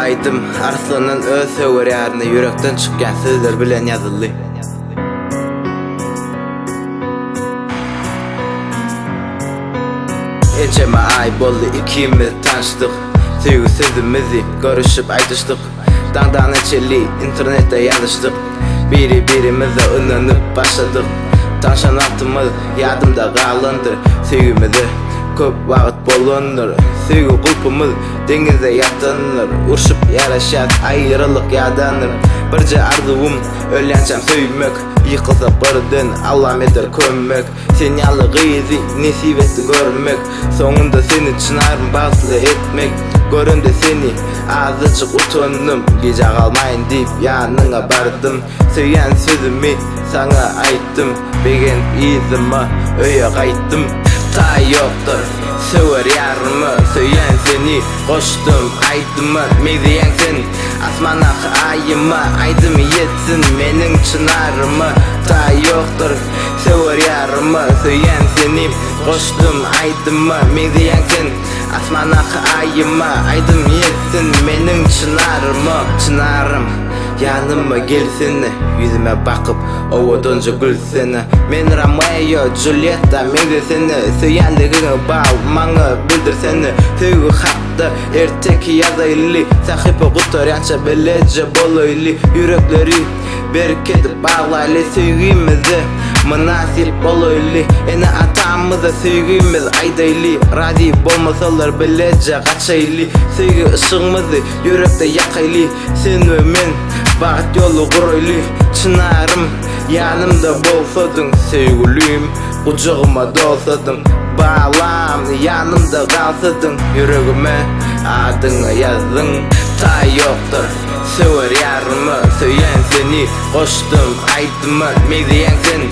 aýdym Arslandan öz söwer ýaryna ýürekden çykýan sözler bilen ýazyldy. Ençeme aý boldy ikimiz tanyşdyk Söýgi sözümizi görüşip aýdyşdyk Daňdana çenli internetde ýazyşdyk Biri-birimize ynanyp başladyk Tanşan wagtymyz ýadymda galandyr Söýgimize köp wagt bolandyr Söýgi gulpumyz deňizde ýatandyr Urşup ýaraşýas aýralyk ýadandyr Birje arzuwym ölýänçäm söýmek Ýykylsak birden Allam eder kömek Sen ýaly gyzy nesip etdi görmek Soňunda seni çynarym bagtly etmek Göremde seni azajyk utandym Gijä galmaýyn diýip ýanyňa bardym Söýýän sözümi saňa aýtdym Begenip yzyma öýe gaýtdym Taý ýokdur söwer ýaryma Söýýän seni goşdum aýdyma Meňzeýäň sen asmandaky aýyma Aýdym ýetsin meniň çynaryma Taý ýokdur söwer ýaryma Söýýän seni goşdum aýdyma Meňzeýäň sen asmandaky aýyma Aýdym ýetsin meniň çynaryma Çynarym ýanyma gelsene Ýüzüme bakyp owadanja gülsene Men Romeo, Julýetta meňzesene Söýýänligiňi bal maňa bildirsene Söýgi hakda erteki ýazaýly Sahypa gutarýança bileje bolaýly Ýürekleri berk edip baglaýly Söýgimize mynasyp bolaýly Ene-atamyza söýgimiz aýdaýly Razy bolmasalar bileje gaçaýly Söýgi yşygymyzy ýürekde ýakaýly Sen we men bagt ýoly guraýly Çynarym ýanymda bolsadyň Söýgülim gujagyma dolsadyň Balam ýanymda galsadyň Ýüregime adyňy ýazdyň Taý ýokdur söwer ýaryma Söýýän seni goşdum aýdyma Meňzeýäň sen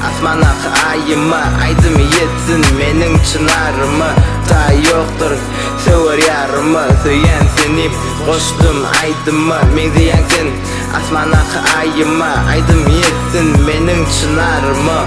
asmandaky aýyma Aýdym ýetsin meniň çynaryma Taý ýokdur söwer ýaryma Söýýän seni goşdum aýdyma Meňzeýäň sen asmandaky aýyma Aýdym ýetsin meniň çynaryma.